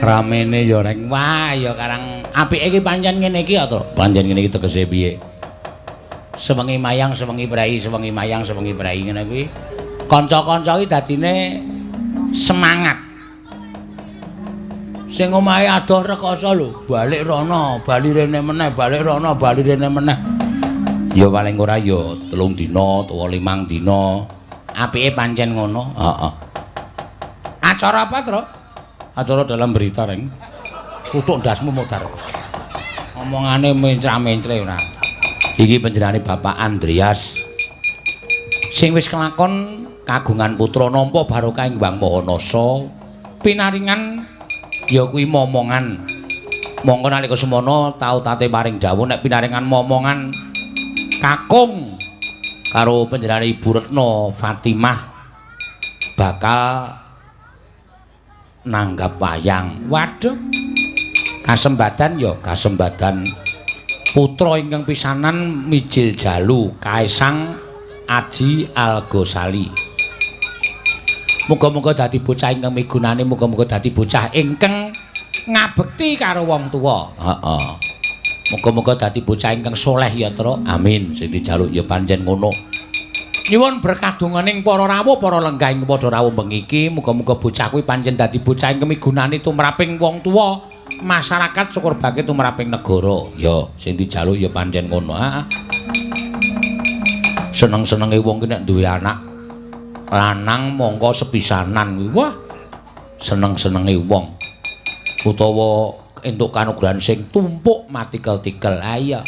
Ramene ya reng. Wah, ya karang apike iki pancen ngene iki ya, Tru. Pancen ngene iki tegese piye? Sewengi mayang, sewengi prei, sewengi mayang, sewengi prei ngene kuwi. Kanca-kanca iki dadine semangat. Sing omahe adoh rekoso lho, balik rono, bali rene meneh, balik rono, bali rene meneh. Ya paling ora ya 3 dina utawa 5 dina. Apike pancen ngono. Heeh. Acara apa, Tru? Acara dalam berita, Reng. Kutuk ndasmu modar. Omongane mencra-mencle ora. Iki panjenengane Bapak Andreas. Sing wis kelakon kagungan putra nampa barokah ing Hyang Maha Nasa, pinaringan ya kuwi momongan. Mongko nalika semono tau tate paring dawuh nek pinaringan momongan kakung karo panjenengane Ibu Retno Fatimah bakal nanggap wayang. Waduh. Kasembadan ya kasembadan putra ingkang pisanan mijil jalu Kaesang Aji Al-Ghazali. Muga-muga dadi bocah ingkang migunani, muga-muga dadi bocah ingkang ngabekti karo wong tuwa. Heeh. Muga-muga dadi bocah ingkang soleh ya, Tru. Amin. Sing dijaluk ya pancen ngono. Nyuwun berkah donganing para rawuh, para lenggah ing padha rawuh bengi iki, muga-muga bocah kuwi pancen dadi bocah ingkang migunani tumraping wong tuwa, masyarakat syukur bake tumraping negara. Ya, sing dijaluk ya pancen ngono. Heeh. Seneng-senenge wong ki nek duwe anak lanang mongko sepisanan kuwi. Wah, seneng-senenge wong. Utawa entuk kanugrahan sing tumpuk matikel-tikel. Ha iya.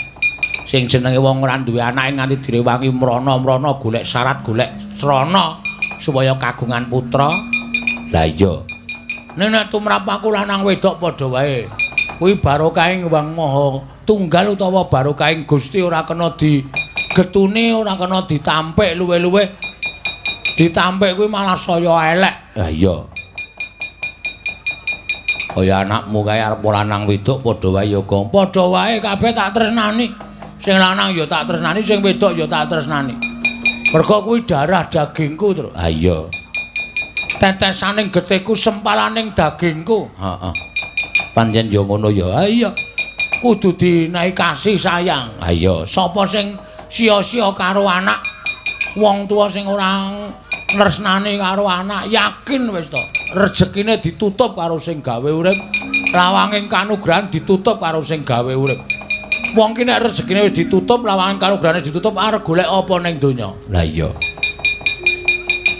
Sing jenenge wong ora duwe anake nganti direwangi mrana-mrana golek syarat, golek srana supaya kagungan putra. Lah iya. Nek nek tumrap aku lanang wedok padha wae. Kuwi barokahing Hyang Maha Tunggal utawa barokahing Gusti ora kena digetune, ora kena ditampik luwe-luwe. Ditampik kuwi malah saya elek. Lah iya. Kaya anakmu kae arep lanang wedok padha wae ya, Gong. Padha wae kabeh tak tresnani. Sing lanang ya tak tresnani, sing wedok ya tak tresnani. Mergo kuwi darah dagingku, Tru. Ha iya. Tetesaning getihku, sempalaning dagingku. Heeh. Pancen ya ngono ya. Ha iya. Kudu dinehi kasih sayang. Ha iya. Sapa sing sia-sia karo anak, wong tuwa sing ora tresnani karo anak, yakin wis to, rejekine ditutup karo sing gawe urip, lawanging kanugrahan ditutup karo sing gawe urip. Wong ki nek rejekine wis ditutup, lawanging kanugrahane ditutup, arep golek apa ning donya? Lah iya.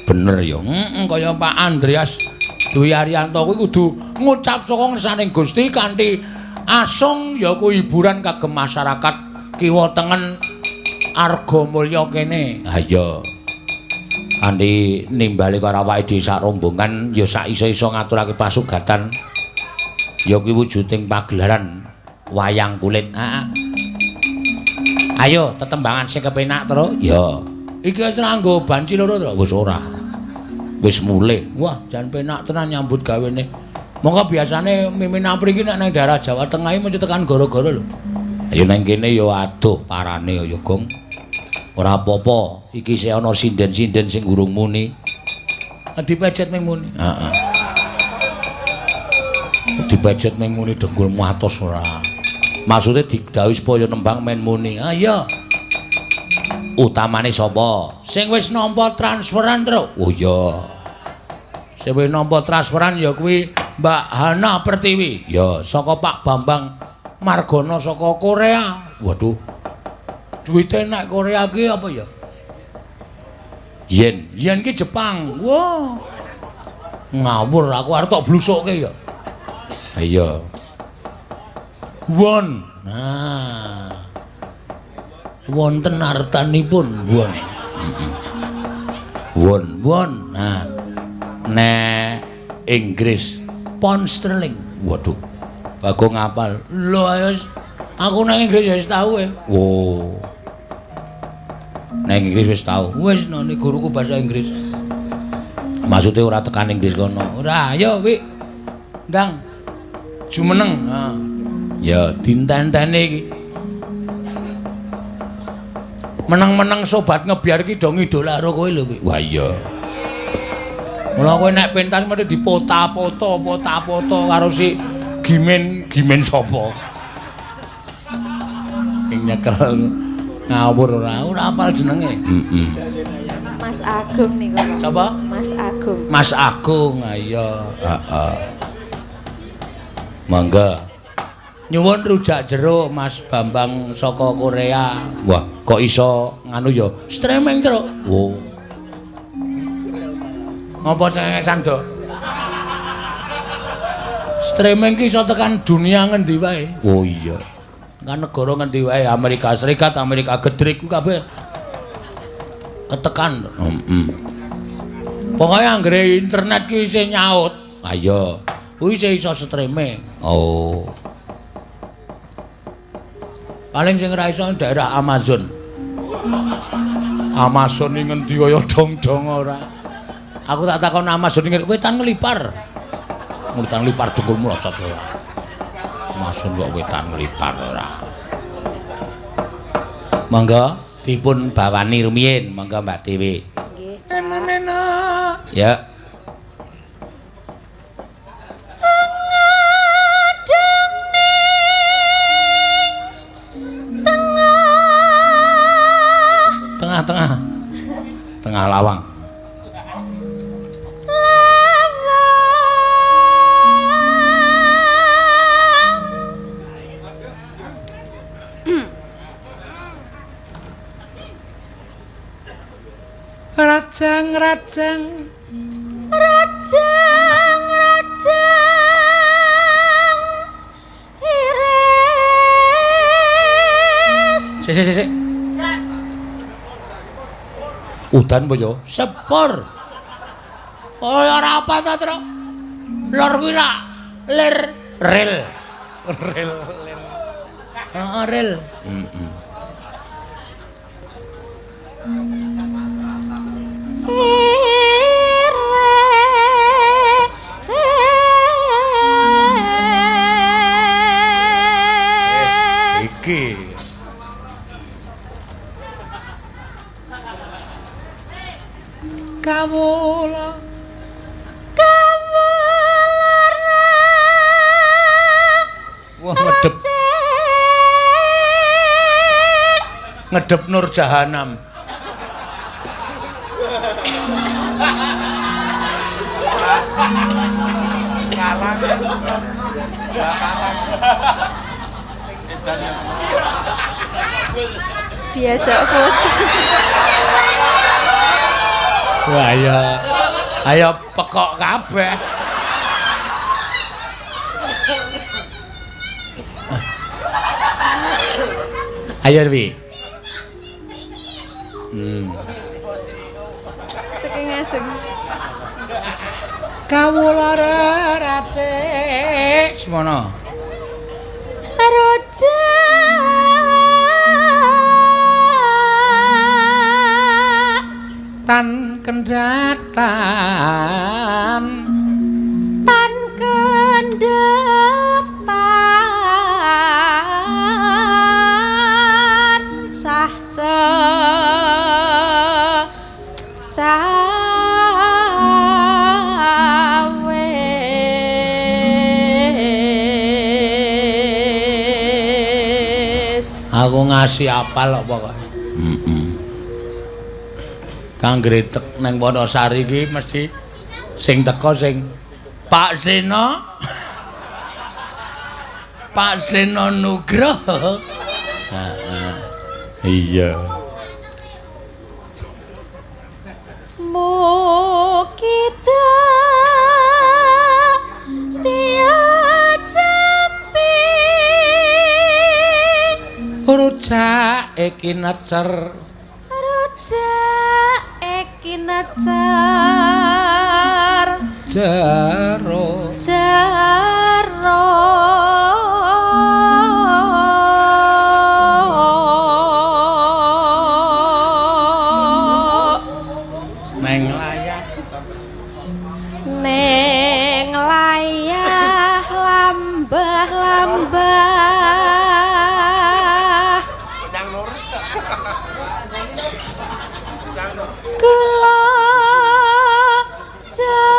Bener ya. Heeh, kaya Pak Andreas Dwi Arianto kuwi kudu ngucap saka ngersaning Gusti kanthi asung ya kuwi hiburan kagem masyarakat kiwa tengen Argamulya kene. Ha iya. Kanthi nimbali karo awake dhewe sak rombongan ya sak iso-iso ngaturake pasugatan ya kuwi wujuding pagelaran wayang kulit. Heeh. Ayo tetembangan sing kepenak, Tru. Ya. Iki wis nganggo banci loro, Tru. Wis ora. Wis mulih. Wah, jan penak tenan nyambut gawene. Monggo biasane Mimin Apri iki nek nang daerah Jawa Tengah iki mesti tekan goro-goro lho. Ayo nang kene ya aduh parane ya, Gong. Ora apa-apa, iki isih ana sinden-sinden sing urung muni. Dipejet ming muni. Heeh. Dipejet ming muni dengkulmu atos ora. Maksude didhawuhi supaya nembang men muni. Ha iya. Utamane sapa? Sing wis nampa transferan, Tru. Oh iya. Sing wis nampa transferan ya kuwi Mbak Hana Pertiwi. Ya, saka Pak Bambang Margono saka Korea. Waduh. Duite nek Korea ki apa ya? Yen. Yen ki Jepang. Wah. Ngawur aku arep tok blusukke ya. Ha iya. Won. Nah. Wonten artanipun won. Won, won. Nah. Nek Inggris pound sterling. Waduh. Bagong ngapal. Lho ayo aku nang Inggris ya wis tau e. Oh. Nang Inggris wis tau. Wis noni guruku bahasa Inggris. Maksude ora tekan Inggris kono. Ora, ayo Wik. Ndang. Jumeneng. Ha. Ya dinten-tene iki. Meneng-meneng sobat ngebiar iki do ngidol karo kowe lho, Wik. Wah iya. Mula kowe nek pentas mesti dipota-poto, pota-poto karo si Gimen, Gimen sapa? Sing nyekel ngawur ora, ora apal jenenge. Heeh. Mas Agung niku, Pak. Sapa? Mas Agung. Mas Agung, iya. Heeh. Monggo. Nyuwun rujak jeruk Mas Bambang saka Korea. Wah, kok iso nganu ya? Streaming, Truk. Wo. Ngopo cengengesan, Dok? Streaming ki iso tekan dunia ngendi wae. Oh iya. Kan negara ngendi wae, Amerika Serikat, Amerika Gedrik ku kabeh ketekan. Heeh. Pokoke anggere internet ki isih nyaut. Ha iya. Kuwi isih iso streaming. Oh. Paling sing ora iso daerah Amazon. Amazon iki ngendi kaya dong-dong ora. Aku tak takon Amazon iki wetan nglipar. Wetan nglipar dengkulmu aja ora. Amazon kok wetan nglipar ora. Monggo dipun bawani rumiyin, monggo Mbak Dewi. Nggih. Mena. Ya. Ngadeng ning tengah. Tengah-tengah. Tengah lawang. Rajang-rajang rajang-rajang iris. Sik sik sik. Udan apa ya? Sepur. Oh ora apa ta, Truk? Lor kuwi rak lir ril. Ril lir. Heeh, ril. Heeh. Iki. Kawula kawula. Wah, ngedep. Ngedep Nur Jahanam. Diajak foto. Wah, ayo. Ayo pekok kabeh. Ayo, Wi. Saking ngajeng. Kawula racik semono. Rujak tan kendatan tan kendatan sah cawis. Aku ngasih apal kok pokoke. Heeh. Kang gretek nang Wonosari iki mesti sing teko sing Pak Seno. Pak Seno Nugroho. Heeh. Iya. Mukita tiya jampi rujak iki necer rujak iki necer jero jero neng layah neng layah lambah lambah kula jero.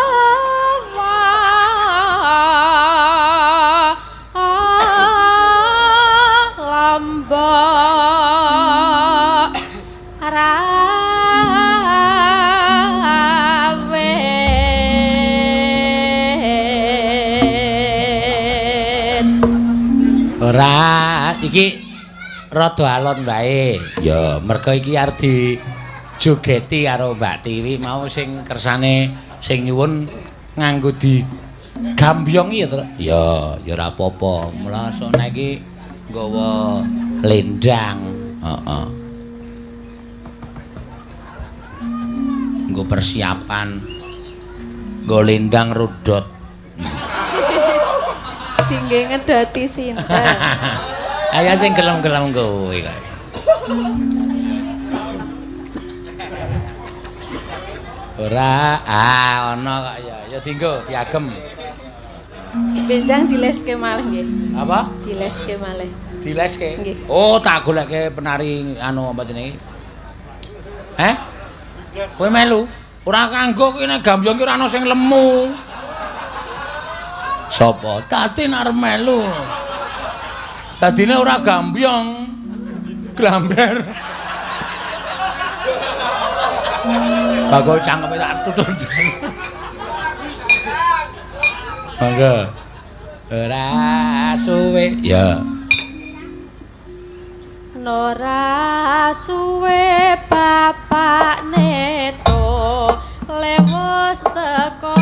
Ora, iki rada alon wae. Ya, mergo iki arep dijogeti karo Mbak Tiwi mau sing kersane sing nyuwun nganggo di gambyong ya, Tru. Ya, ya ora apa-apa. Mula sone iki nggawa lendang. Heeh. Nggo persiapan. Nggo lendang rudot. Dingge ngedoti sinten. Ayo sing gelem-gelem kowe kae. Ora, ah ana kok ya. Ya dinggo diagem. Benjang dileske malih nggih. Apa? Dileske malih. Dileske? Nggih. Oh, tak goleke penari anu apa jenenge? Heh? Kowe melu? Ora kanggo kuwi nek gambyong ki ora ana sing lemu. Sapa? Tatin arep melu. Dadine ora gambyong. Glamber. Bagol cangkeme tak tutur. Monggo. Ora suwe. Ya. Ora suwe bapak neto lewos teko.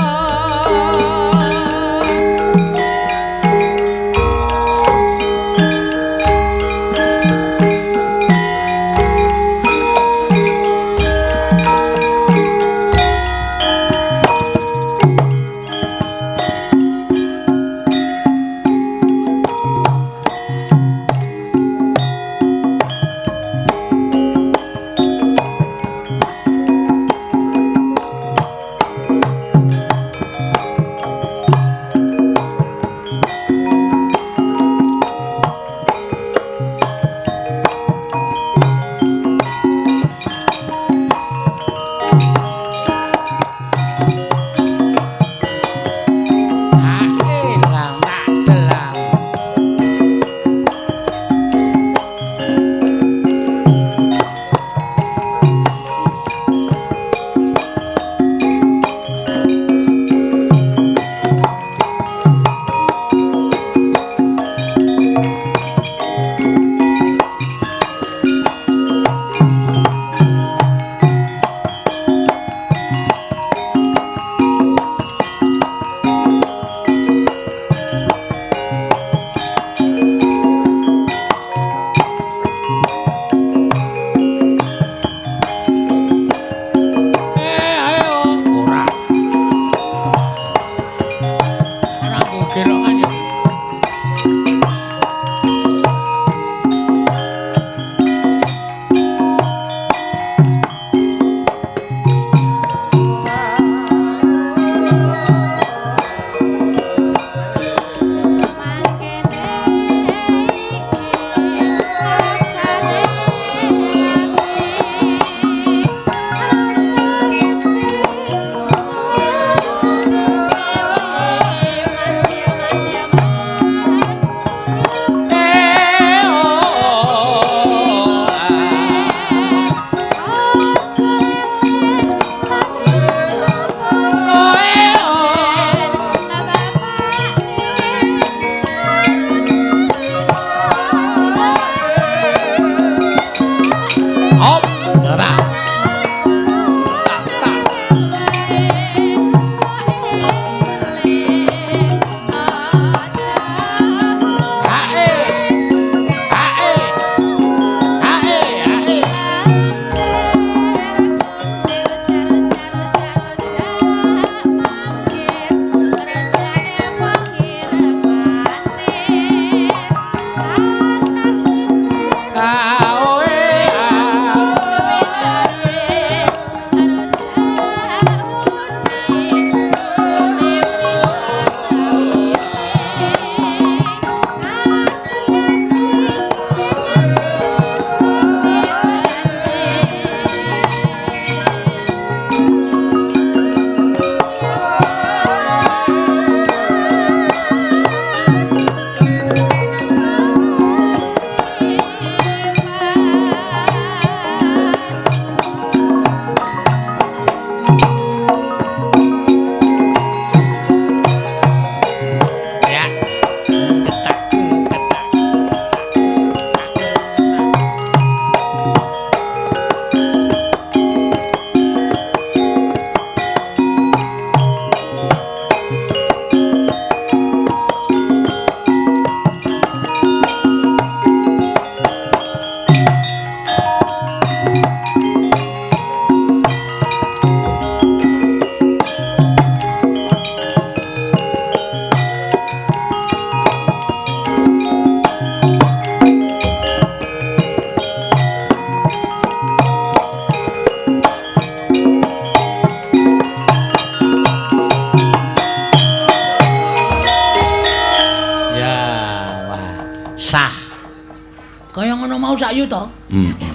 sak yuta. Heeh.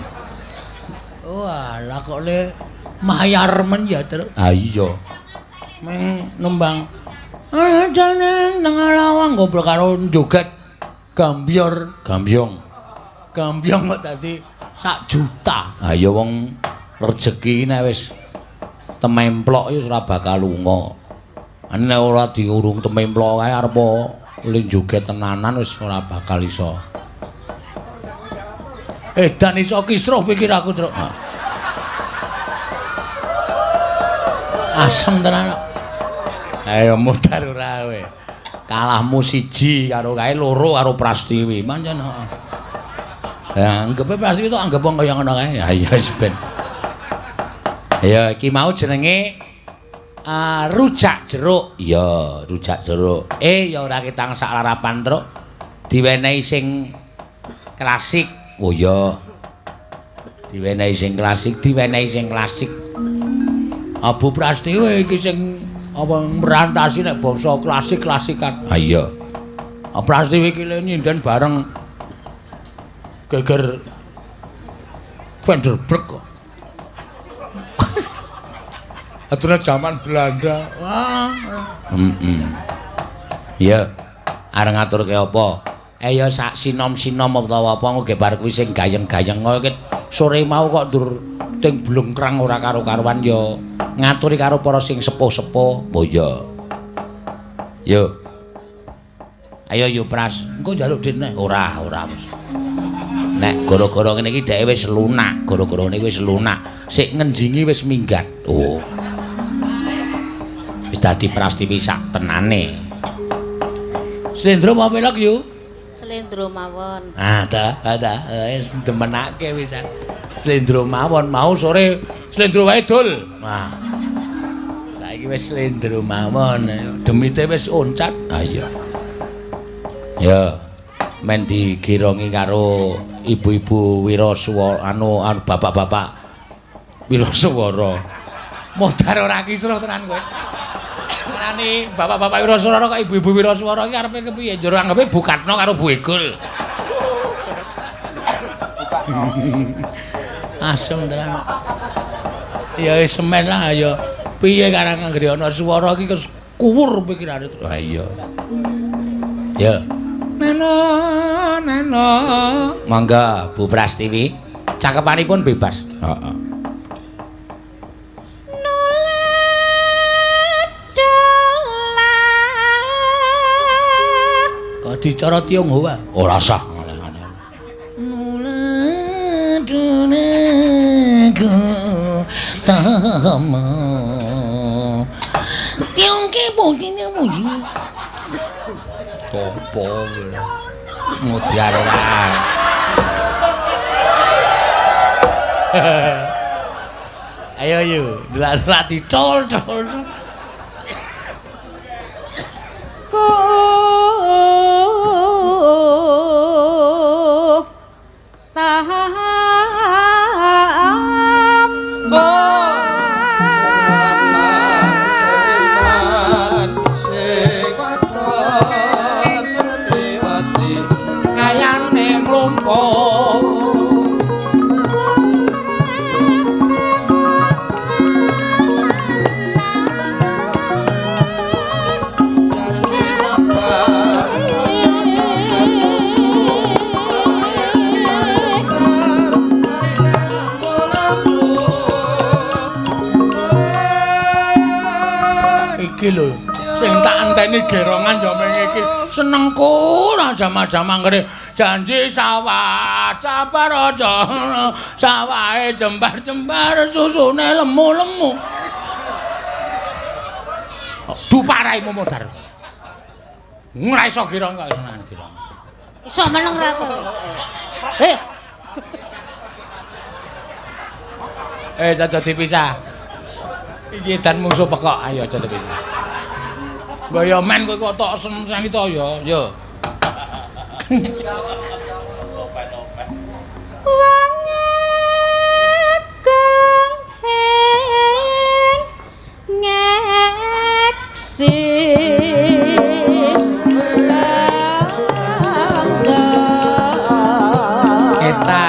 Walah kok le mayar men ya, Truk. Ha iya. Meng nembang jane nang lawang goblok karo joget gambyor, gambyong. Gambyong kok dadi sak juta. Ha iya wong rejeki nek wis tememplok ya ora bakal lunga. Nek ora diurung tememplok kae arep le joget tenanan wis ora bakal iso. Edan iso kisruh pikir aku, Truk. Asem tenan. Ayo mutar ora kowe. Kalahmu siji karo kae loro karo Prastiwi. Pancen heeh. Ya anggepe Prastiwi tok anggep wong kaya ngono kae. Ya iya wis ben. Ya iki mau jenenge rujak jeruk. Iya, rujak jeruk. Ya ora ketang sak larapan, Truk. Diwenehi sing klasik. Oh iya. Diwenehi sing klasik, diwenehi sing klasik. Abu Prastiwi iki sing apa merantasi nek bangsa klasik-klasikan. Ha iya. Prastiwi iki nyinden bareng geger Vanderburg kok. Aturane jaman Belanda. Wah. Heeh. Iya. Arep ngaturke apa? Ya sak sinom-sinom utawa apa engko bar kuwi sing gayeng-gayeng iki sore mau kok ndur ting blengkrang ora karo-karuan ya ngaturi karo para sing sepuh-sepuh. Oh iya. Yo. Ayo yo Pras, engko njaluk dit neh. Ora, ora wis. Nek gara-gara ngene iki dheke wis lunak, gara-gara ngene wis lunak. Sik ngenjingi wis minggat. Oh. Wis dadi Prastiwi sak tenane. Slendro apa pelok yo? Slendro mawon. Ah, ta, ta, wis demenake wisan. Slendro mawon mau sore slendro wae dul. Wah. Saiki wis slendro mawon, demite wis oncat. Ha iya. Ya, men digirongi karo ibu-ibu wiraswara anu bapak-bapak wiraswara. Modar ora kisruh tenan kowe. Ngarani bapak-bapak wiraswara kok ibu-ibu wiraswara iki arepe kepiye? Njur anggepe Bu Katno karo Bu Egul. Asem tenan. Ya wis semen lah ya. Piye karang anggere ana swara iki kuwur pikirane. Ha iya. Ya. Neno neno. Monggo Bu Prastiwi, cakepanipun bebas. Heeh. Kok dicara Tionghoa? Ora sah aneh-aneh. Opo mudyar ora. Ayo yo, delak-delak dicol-col. Ku Iki lho sing tak enteni gerongan ya meng iki senengku ora jama-jama ngene janji sawah sabar aja sawahe jembar-jembar susune lemu-lemu duparaimu modar ora iso girong kok iso girong iso meneng ra kowe aja dipisah. Iki dan musuh pekok, ayo aja dipisah. Mbok ya men kowe kok tok seneng to ya, yo. Wong kang ngeksi kita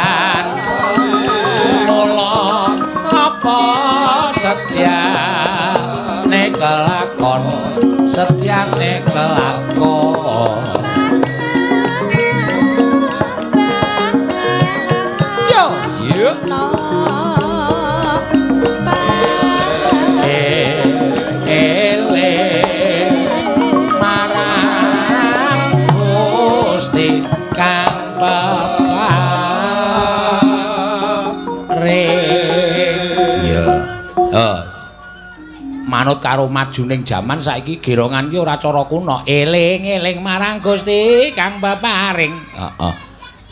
Manut karo majuning jaman saiki gerongan ki ora cara kuno. Eling-eling marang Gusti kang peparing. Heeh.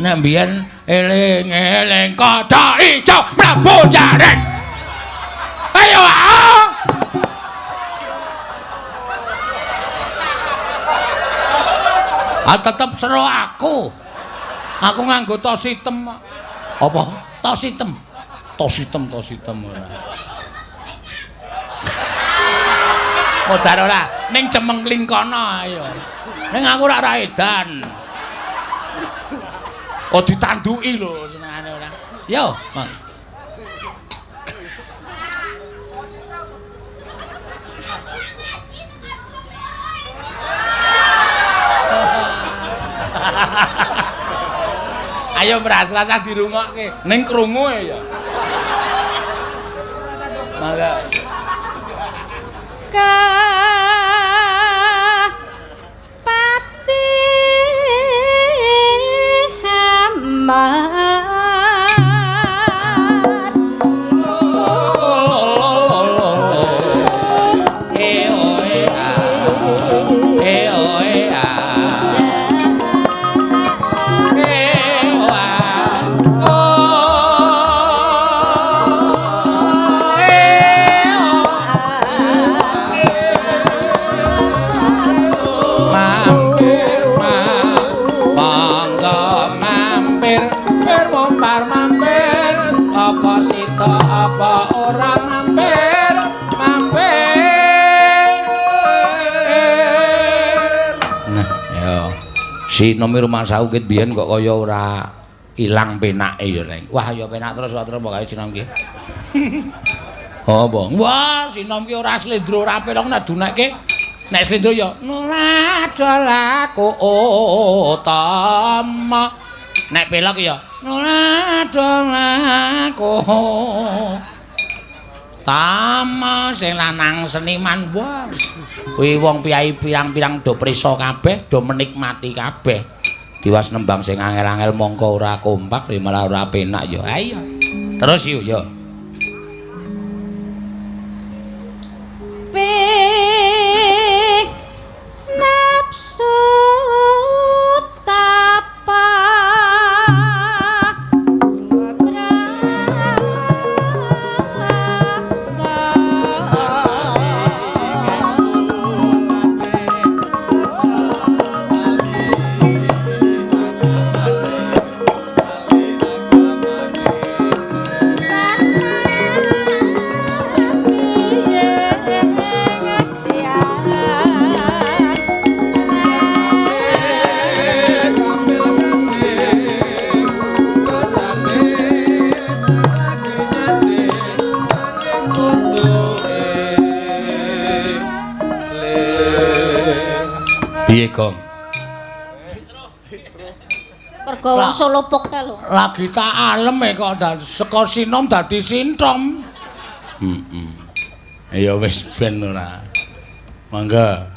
Nek mbiyen eling-eling kodhok ijo mlebu jaring. Ayo ah. Ah tetep seru aku. Aku nganggo tos hitem. Apa? Tos hitem. Tos hitem, tos hitem ora. Modar ora ning cemengkling kono ayo. Ning aku ora ora edan. Oh ditanduki lho senengane ora. Yo, Mang. Ayo Pras, rasah dirungokke. Ning krungu ya. Mangga. Kapati hamar E o e a e o e a e o a o e o. Mampir mas, monggo mampir, bir mompar mampir, apa sita apa ora mampir, mampir. Nah, ya. Sinom rumangsaku ket biyen kok kaya ora ilang penake ya, Reng. Wah, ya penak terus wae terus pokoke sinom ki. Apa? Wah, sinom ki ora slendro ora pelok nek dunekke. Nek slendro ya noladaku utama. Nek pelok ya noladaku tama sing lanang seniman wah. Kuwi wong piyai pirang-pirang do prisa kabeh, do menikmati kabeh. Tiwas nembang sing angel-angel mongko ora kompak ya malah ora penak ya. Ayo. Terus yuk ya. Ping nafsu tapa Piye, Gong? Mergo wong Solo pok ta lho. Lagi tak alem e kok saka sinom dadi sintom. Heeh. Ya wis ben ora. Mangga.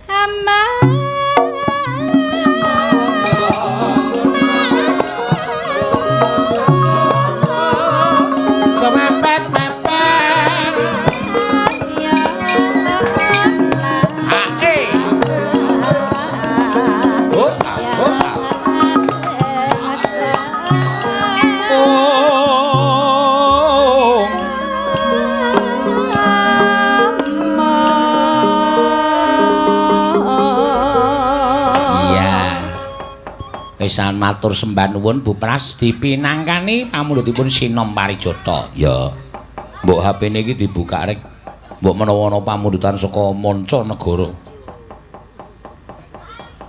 Hamba Semepet-mepet. Ha e. Oh, oh. Oh. Iya. Wis matur sembah nuwun Bu Pras dipinangkani pamundhutipun Sinom Parijata. Ya. Mbok HP-ne iki dibuka rek. Mbok menawa ana pamundhutan saka mancanegara.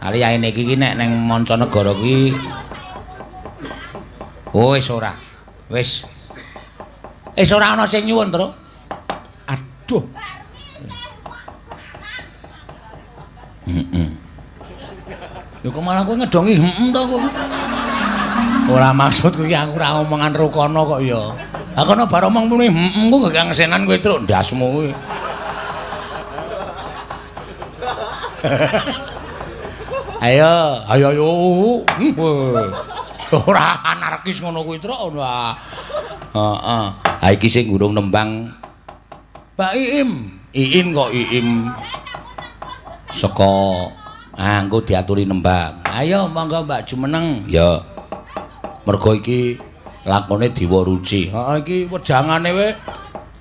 Ali yaene iki nek nang mancanegara kuwi oh wis ora. Wis. Wis ora ana sing nyuwun, Truk. Aduh. Heeh. Lho kok malah kowe ngedongi heeh to kowe. Ora maksud kuwi aku ora omongan rukana kok ya. Ha kono bar omong muni heeh ku gak ngesenan kowe truk ndasmu kuwi. Ayo, ayo ayo. Ora anarkis ngono kuwi truk. Heeh. Ha iki sing urung nembang Mbak Iim. Iin kok Iim. Saka engko diaturi nembang. Ayo monggo Mbak Jumeneng. Ya. Mergo iki lakone Dewa Ruci. Heeh iki wejangane we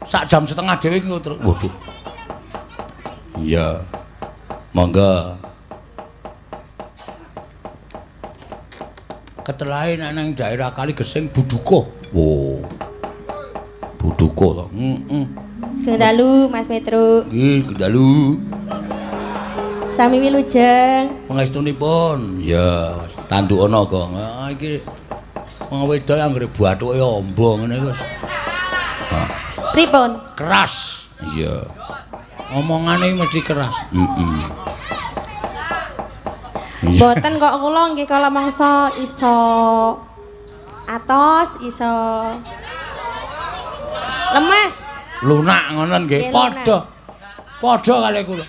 sak jam setengah dhewe iki terus. Waduh. Iya. Monggo. Ketelahe nek nang daerah Kaligesing Buduko. Oh. Buduko to. Heeh. Sugeng dalu Mas Petro. Nggih, dalu. Sami wilujeng. Pangestunipun. Ya, tandukana kok. Ha iki wong wedok anggere bathuke amba ngene iki wis. Pripun? Keras. Iya. Omongane mesti keras. Heeh. Mboten kok kula nggih kala mangsa iso atos, iso lemes. Lunak ngono nggih. Padha. Padha kali kula.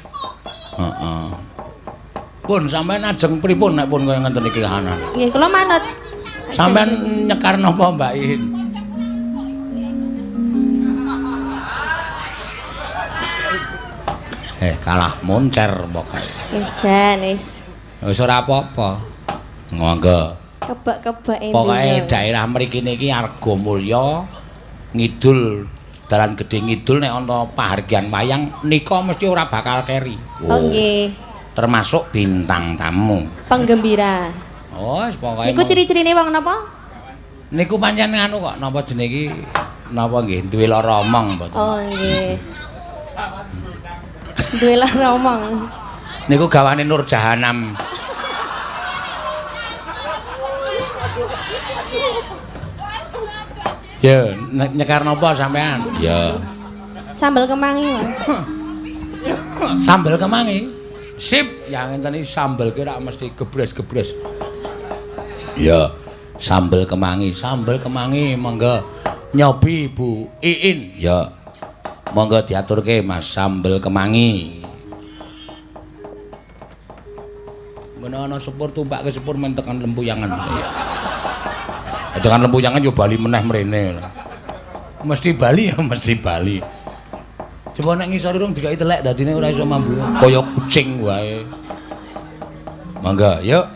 Heeh. Pun sampean ajeng pripun nek pun kaya ngenten iki kahanan? Nggih kula manut. Sampean nyekar napa Mbak In? Kalah moncer pokoke. Nggih jan wis. Wis ora apa-apa. Monggo. Kebak-kebake. Pokoke daerah mriki niki Argomulya ngidul dalan gedhe ngidul nek ana pahargyan wayang nika mesti ora bakal keri. Oh nggih. Termasuk bintang tamu. Penggembira. Oh, wis pokoke. Niku ciri-cirine wong napa? Niku pancen anu kok napa jenenge iki napa nggih duwe lara omong mboten. Oh nggih. Duwe lara omong. Niku gawane Nur Jahanam. Ya, nyekar napa sampean? Ya. Sambel kemangi, Mas. Sambel kemangi. Sip, ya ngenten iki sambel ki rak mesti gebres-gebres. Ya, sambel kemangi monggo nyobi Bu Iin. Ya. Monggo diaturke Mas sambel kemangi. Ngono ana sepur tumpakke sepur men tekan lempuyangan. Ya. Tekan lempuyangan yo bali meneh mrene. Mesti bali ya mesti bali. Coba nek ngisor urung dikai telek dadine ora iso mambu. Kaya kucing wae. Monggo, yuk.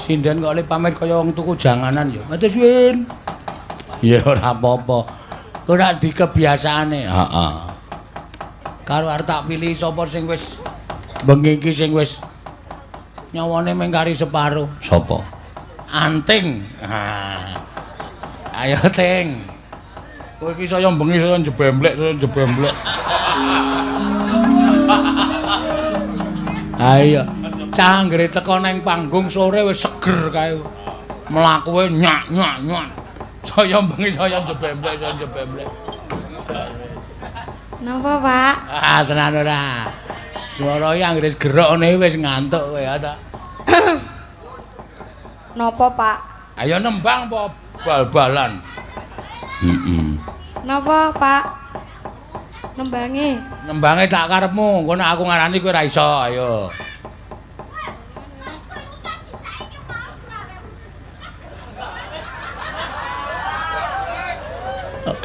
Sinden kok le pamit kaya wong tuku janganan ya. Matur suwun. Ya ora apa-apa. Ora dikebiasaane. Heeh. Karo arep tak pilih sapa sing wis bengi iki sing wis nyawane mung kari separo. Sapa? Anting. Ha. Ayo Ting. Kowe iki saya bengi saya jebemblek, saya jebemblek. Ayo. Cah anggere teko nang panggung sore wis seger kae. Mlakuwe nyak nyak nyak. Saya bengi saya jebemblek, saya jebemblek. Napa, Pak? Ah, tenan ora. Swara iki anggere gerok ngene wis ngantuk kowe ya ta. Napa, Pak? Ayo nembang apa bal-balan? Heeh. Napa, Pak? Nembange. Nembange tak karepmu, engko nek aku ngarani kowe ora iso, ayo.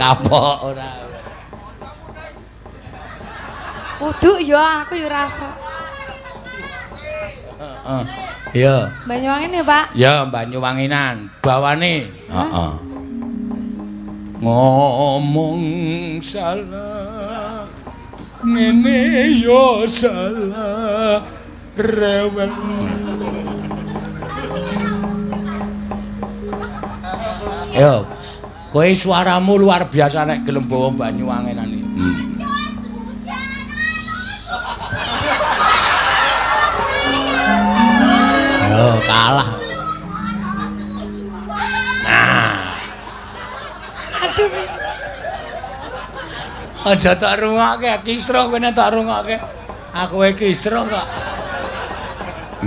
Kapok ora. Uduk ya aku ya rasa. Heeh. Iya. Banyuwangen ya, Pak? Ya, Banyuwanginan. Bawane. Heeh. Ngomong salah ngene ya salah rewel. Yo. Kowe suaramu luar biasa nek gelem bawa Banyuwangenan iki. Yo kalah. Nah. Aduh. Aja tak rungokke kisruh kowe nek tak rungokke. Aku e kisruh kok.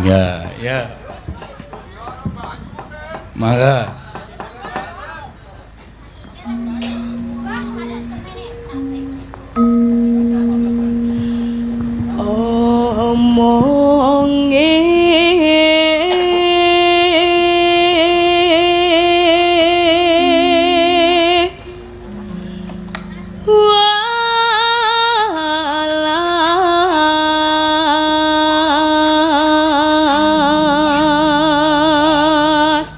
Ya, ya. Mangga. Omonge walas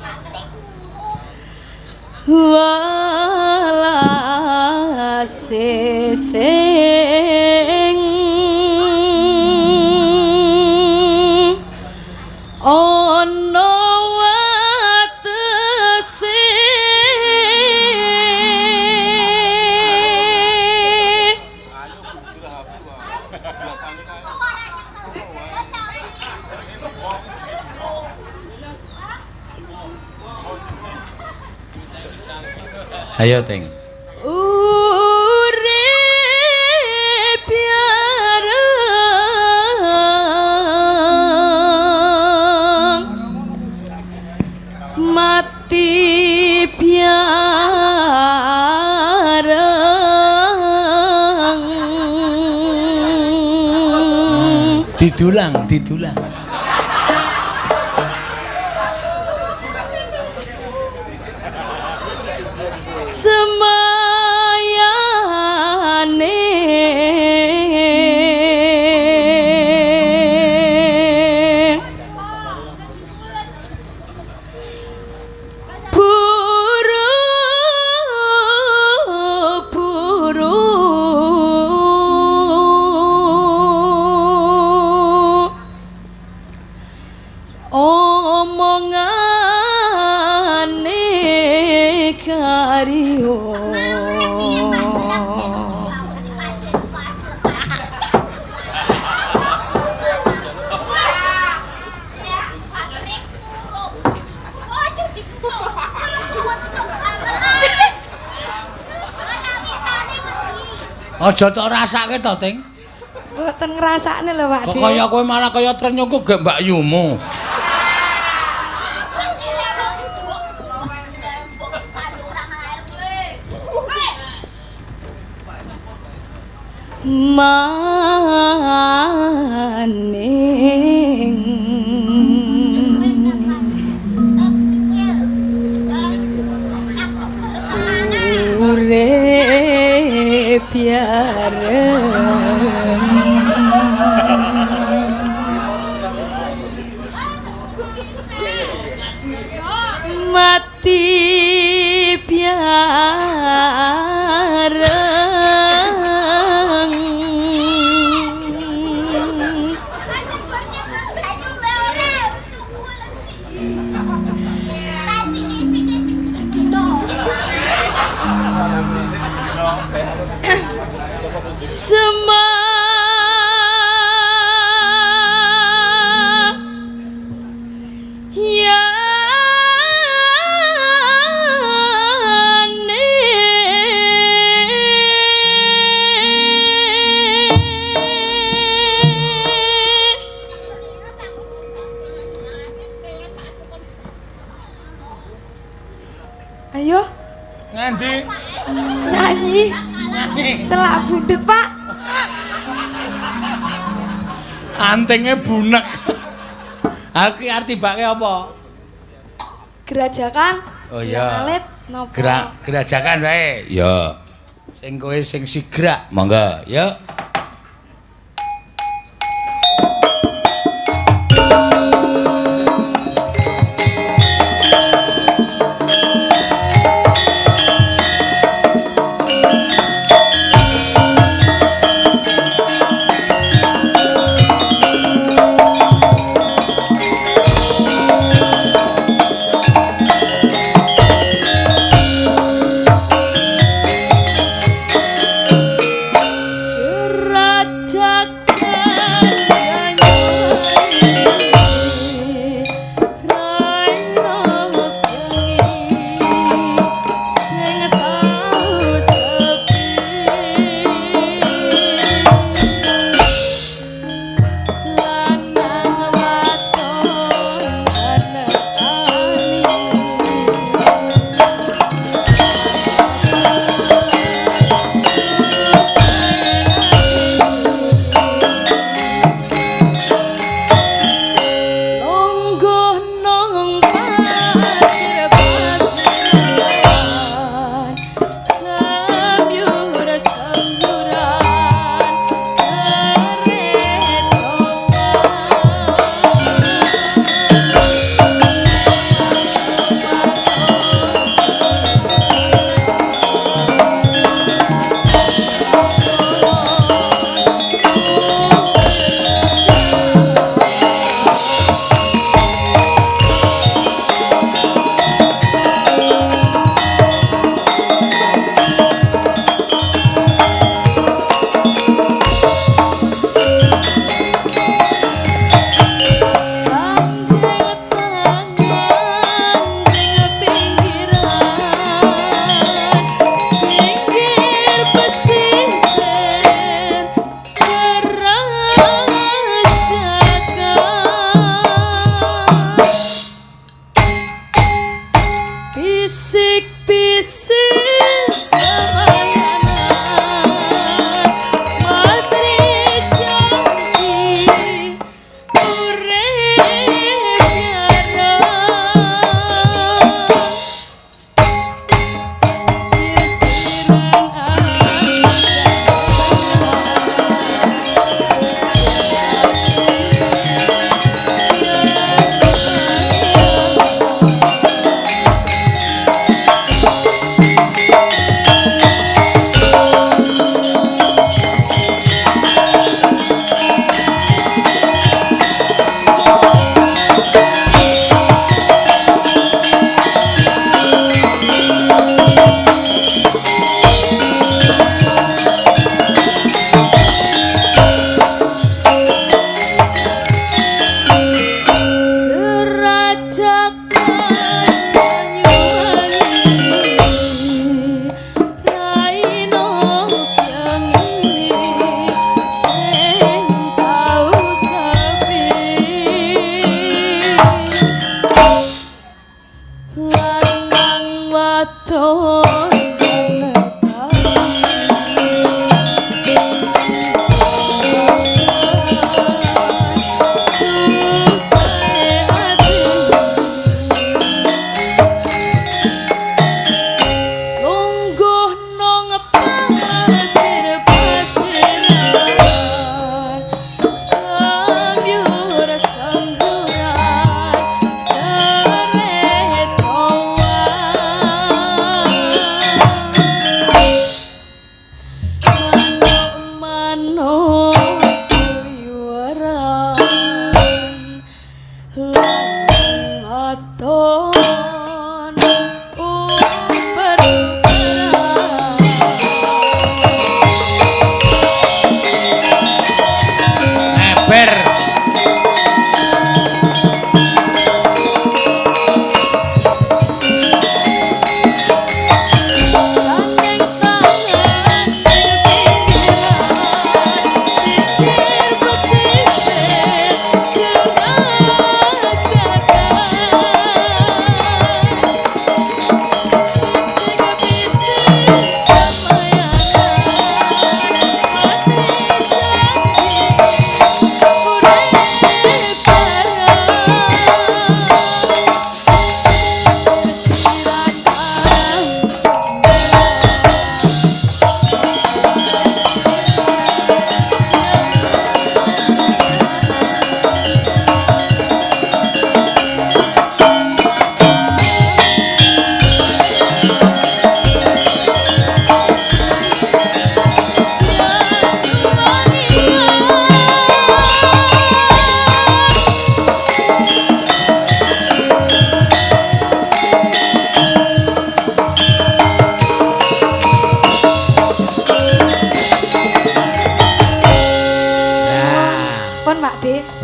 walas sing ana watese. Ayo Ting. Urip biareng mati biareng. Didulang, didulang. Semayane buru buru omongane kariyo. Aja tok rasake to, Ting. Mboten ngrasakne lho, Pak. Kok kaya kowe malah kaya trenyungku gek mbakyumu. Maning urip biareng Mati biareng. Semua Ayo ngendi? Nyanyi. Selak bundut, Pak. Antinge bunek. Aku arti bake apa? Gerajakan. Oh iya. Alit napa? Gerajakan wae. Ya. Sing kowe sing sigrak, monggo. Yuk.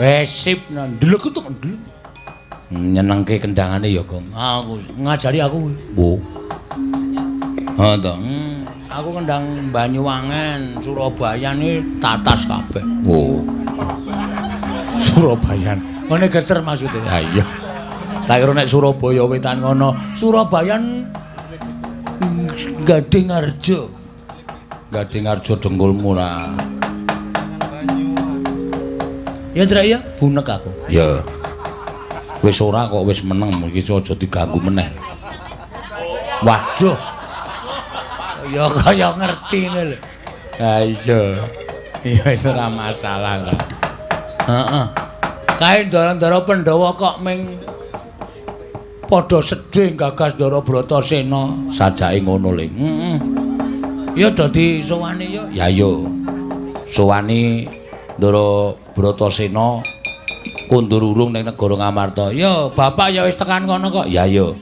Wes sip ndelek tok ndelek. Nyenengke kendangane ya, Gong. Aku ngajari aku. Wo. Ha to. Aku kendang Banyuwangen, Surabayan iki tatas kabeh. Wo. Surabayan. Ngene geter maksude. Ha iya. Tak kira nek Surabaya wetan ngono, Surabayan Gading Harjo. Gading Harjo dengkulmu ra. Ya, Trek ya, bunek aku. Ya. Wis ora kok wis meneng iki aja diganggu meneh. Waduh. Ya kaya ngerti ngene lho. Ha iya. Ya wis ora masalah lah. Heeh. Kae ndara-ndara Pandhawa kok ming padha sedih gagas Ndara Bratasena. Sajake ngono le. Heeh. Ya dadi sowane ya. Ya yo. Sowane Ndara Bratasena kondur urung ning negara Ngamarta. Ya, bapak ya wis tekan kono kok. Ya yo.